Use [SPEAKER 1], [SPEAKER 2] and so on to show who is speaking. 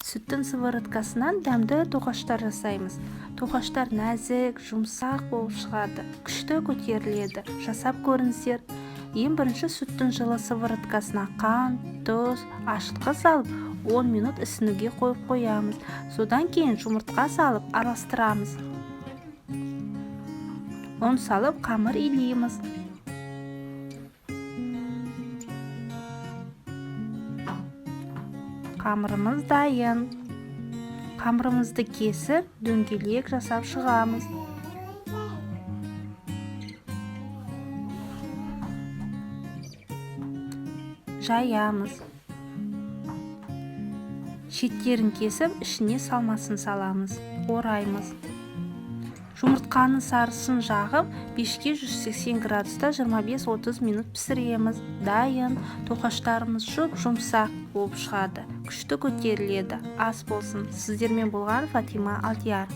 [SPEAKER 1] Сүттің сывороткасынан дәмді тоқаштар жасаймыз. Тоқаштар нәзік, жұмсақ болып шығады, күшті көтеріледі. Жасап көріңіздер. Ең бірінші сүттің жылы сывороткасына қант, тұз, ашытқы салып, 10 минут ісінуге қойып қоямыз. Содан кейін жұмыртқа салып араластырамыз. Ұн салып қамыр илейміз. Қамырымыз дайын. Қамырымызды кесіп, дөңгелек жасап шығамыз. Жаямыз. Шеттерін кесіп, ішіне салмасын саламыз, ораймыз. Жұмыртқаның сарысын жағып, пешке 180 градуста 25-30 минут пісіреміз. Дайын. Тоқаштарымыз жұп-жұмсақ болып шығады, күшті көтеріледі. Ас болсын. Сіздермен болған Фатима Алдияр.